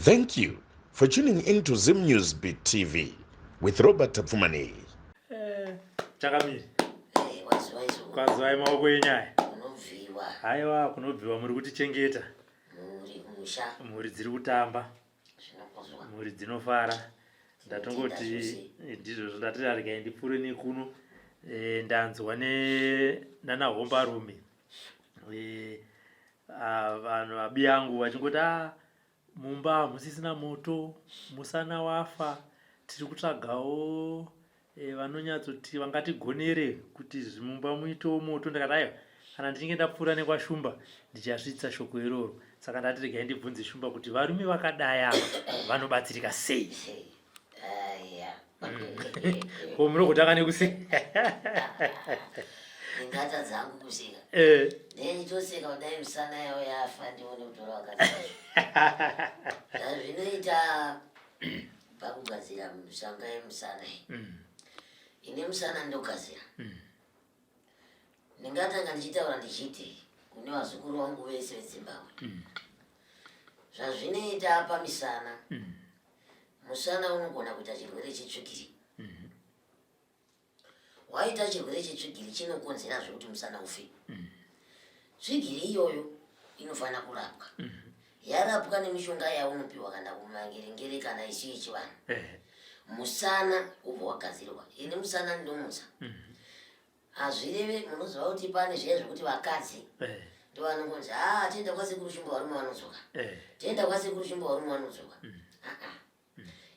Thank you for tuning in to Zim News Beat TV with Robert Tapfumaneyi. Eh, Chakamiri. Eh, waziva izvo. Kwazivai maoko enyaya. Kunobviwa. Haiwa kunobviwa muri kutichengeta. Mhuri kumusha. Mhuri dziri kutamba. Zvinokuzwa. Mhuri dzinofara. Ndatongoti ndizvozvo ndati regai ndipfuure nekuno. Eh, ndanzwa ne nana hombarume. Eh, ah, vanhu vabiyangu vachingoti ah, mumba hamusisina moto musana wafa tiri kutsvagawo eh, vanonyatsoti vangatigonere kuti mumba muitewo moto ndakati aiwa kana ndichinge ndapfuura nekwashumba ndichasvitsa shoko iroro saka ndati regai ndibvunze shumba kuti varume vakadai ava vanobatsirika sei Ko munogotanga nekuseka. Ndingata dzangu kuseka. Eh. Ndinotoseka kudai misana yavo yafa ndione kutora vakadzi. Zvinoita pakugadzira mishanga yemusana iyi. Ine musana ndogadzira. Ndingatanga ndichitaura ndichiti kune vazukuru vangu vese veZimbabwe. Zvazvinoita pamisana. Musana unogona kuita chirwere chetsvigiri. Waita chirwere chetsvigiri chinokonzera zvekuti musana ufe. Tsvigiri iyoyo inofanira kurapwa. Yarapwa nemishonga yaunopiwa kana kumangerengere kana isu yechivanhu. Musana wobva wagadzirwa. Ini musana ndinomutsa. Hazvireve munoziva kuti pane zviya zvekuti vakadzi eh. ndovanongonzi ah tienda kwasekuru Shumba varume vanodzoka eh. tienda kwasekuru Shumba varume vanodzoka mm. Ah, ah.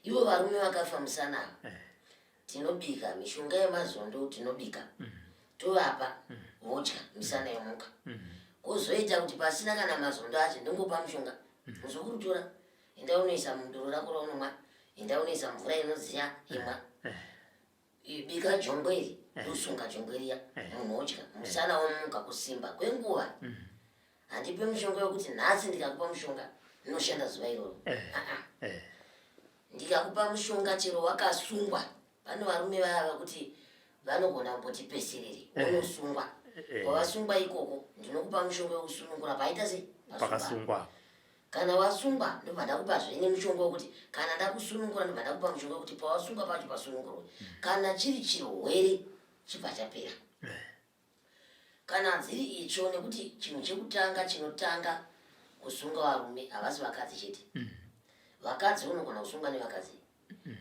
Ivo varume vakafa musana ava eh. tinobika mishonga yemazondo tinobika tovapa vodya misana yomuka kwozoita kuti pasina kana mazondo acho ndongopa mushonga muzukuru tora enda unoisa mudoro rako raunomwa enda unoisa mvura inodziya imwa Bika jongwe iri ndosunga jongwe riya munhu odya musana womuka kusimba kwenguva handipe mushonga wekuti nhasi ndikakupa mushonga unoshanda zuva iroro ah, ah. Ndikakupa mushonga chero wakasungwa pane varume vaya vakuti vanogona kumboti pesiriri unosungwa kwavasungwa ikoko ndinokupa mushonga wekusunungura paita sei pakasungwa Kana wasungwa ndobva ndakupa zvene mushonga wekuti kana ndakusunungura ndobva ndakupa mushonga wekuti pawasungwa pacho pasunungurwe. Kana chiri chirwere chibva chapera. Kana dziri itsvo nekuti chinhu chekutanga chinotanga kusunga varume havasi vakadzi chete. Vakadzi unogona kusungwa nevakadzi.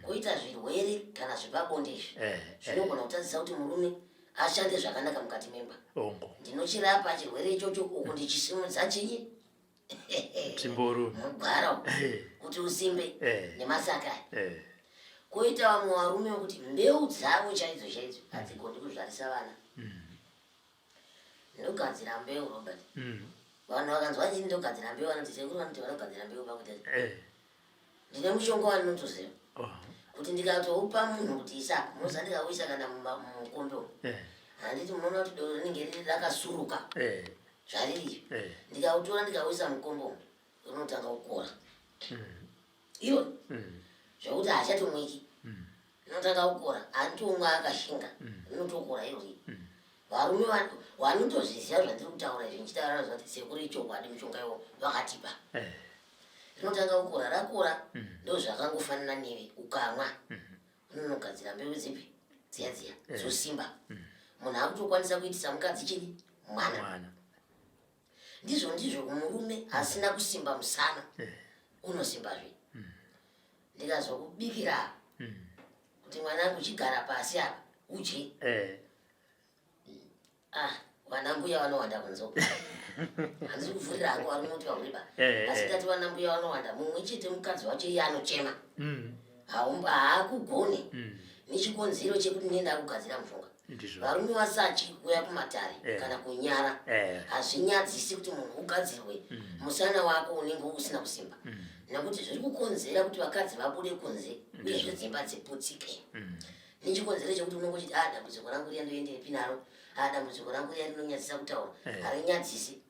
Koita zvirwere kana zvepabonde izvi zvinogona kutadzisa kuti murume ashande zvakanaka mukati memba. Ndinochirapa chirwere ichocho uku ndichisimudza chinyi Tsvimboru. Mugwara kuti usimbe eh. nemasaka eh. Koita vamwe varume vekuti mbeu dzavo chaidzo chaidzo hadzigoni kuzvarisa vana. Ndogadzira mbeu Robert. Vanhu vakanzwa chii ndogadzira mbeu vanoti sekuru vanoti vanogadzira mbeu pakuti eh. Ndine mushonga wandinotoziva oh. kuti ndikatoupa munhu kuti isa apa munoziva ndikauisa kana mumukombe umu handiti munoona kuti doro rinenge riri rakasuruka zvariri eh. Ndikautora ndikauisa mukombe umu rinotanga kukora iro zvekuti hachatomwiki rinotanga kukora handitomwa akashinga rinotokora irori varume vanotozviziva zvandiri kutaura izvi ndichitaura zvati sekuru ichokwadi mushonga iwo vakatipa eh. Rinotanga kukora rakora ndozvakangofanana neve ukamwa unonogadzira mbeu dzipi dziya dziya eh. dzosimba munhu akutokwanisa kuitisa mukadzi chini mwana mwana ndizvo ndizvo kumurume asina kusimba musana eh. unosimbazve ndikazokubikira kuti mwanangu chigara pasi apa udye eh. Ah, vana mbuya vanowanda kunze uko. Handisi kuvhurira hangu varume kuti vahure ba. Eh, Asi eh. ndati vana mbuya vanowanda mumwe chete mukadzi wacho iye anochema. Haumba haakugone. Nechikonzero chekuti ndiye ndakugadzira mushonga. Ndizvo. Varume vasatyi kuuya kumatare Eh. kana kunyara. Eh. Hazvinyadzisi kuti munhu ugadzirwe musana wako unenge usina kusimba. Nekuti zviri kukonzera kuti vakadzi vabude kunze uyezve dzimba dziputsike. Nechikonzero chekuti unenge uchiti ah dambudziko rangu riya ndoendepi naro ah dambudziko rangu riya rinonyadzisa kutaura Eh. harinyadzisi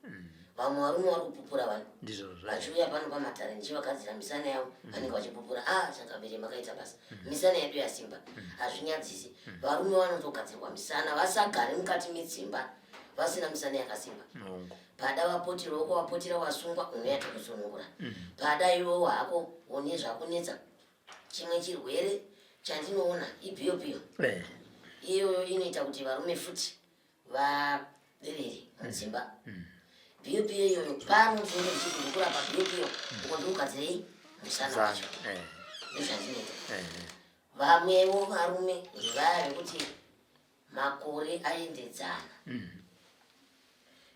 vamwe varume vari kupupura vanhu Ndizvozvo. vachiuya pano pamatare ndichivagadzira misana yavo vanenge vachipupura ah changamire makaita basa misana yedu yasimba hazvinyadzisi varume vanotogadzirwa misana vasagare mukati medzimba vasina misana yakasimba Hongu. Pada wapotirwa uko wapotera wasungwa, unouya tokusunungura. Pada iwewo hako une zvakunetsa. Chimwe chirwere chandinoona ibhiyopiyo. Iyoyo inoita kuti varume futi vaderere mudzimba. Bhiyopiyo iyoyo pano ndinenge ndichiti ndikurapa bhiyopiyo, uko ndikugadzirei musana wacho. Ndozvandinoita. Vamwewo varume ndevaya vekuti makore aendedzana.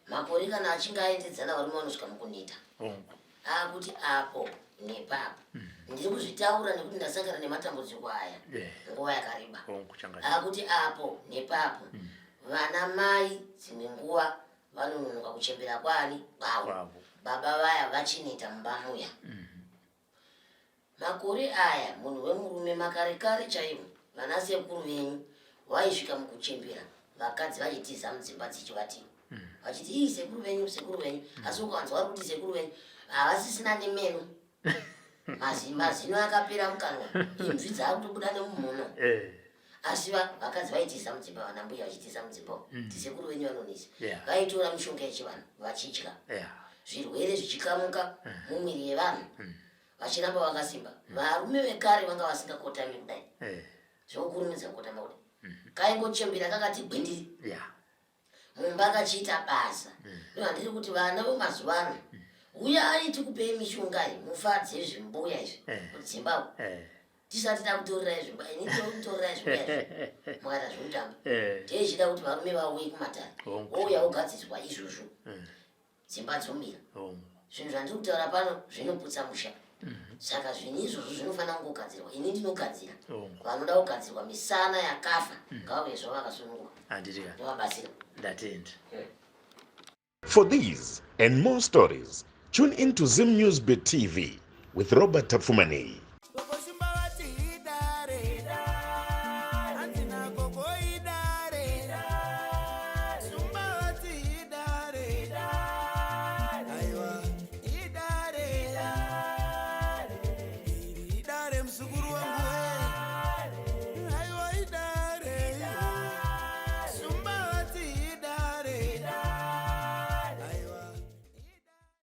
Makore kana achinge aendedzana, varume vanosvika mukuneta, akuti apo nepapo. Ndiri kuzvitaura nekuti ndasangana nematambudziko aya nguva yakareba. Akuti apo nepapo, vana mai dzimwe nguva vanononoka kuchembera kwani kwavo, baba vaya vachineta mumba muya. Makore aya, munhu wemurume, makare kare chaivo, vana sekuru venyu vaisvika mukuchembera vakadzi vachitiza mudzimba dzichivati, vachiti, "Ii, sekuru venyu, sekuru venyu." Asi ukanzwa vari kuti sekuru venyu, havasisina nemeno. Mazino akapera mukanwa, imvi dzaakutobuda nemumhuno. Asi vakadzi vaitiza mudzimba, vana mbuya vachitiza mudzimba kuti sekuru venyu vanonisa. Vaitora mishonga yechivanhu vachidya, zvirwere zvichikamuka mumwiri yevanhu, vachiramba vakasimba. Varume vekare vanga vasingakotami kudai zvokurumidza kukotama kudai. Kaingochembera kakati gwindiri mumba kachiita basa. Ndohandiri kuti vana vemazuva ano, uyai tikupei mishonga iyi mufadze zvimbuya izvi kudzimba uku. Tisati takutorerai zvimbuya, ini tokutorerai zvimbuya izvi mukaita zvekutamba. Teichida kuti varume vauye kumatare, ouya ogadziriswa izvozvo, dzimba dzomira. Zvinhu zvandiri kutaura pano zvinoputsa musha, saka zvinhu izvozvo zvinofanira kungogadzirwa. Ini ndinogadzira. Vanoda kugadzirwa misana yakafa ngavauye zvavo vakasununguka, ndovabatsira. Ndatenda. For these and more stories, tune in to Zim News Bit TV with Robert Tafumani.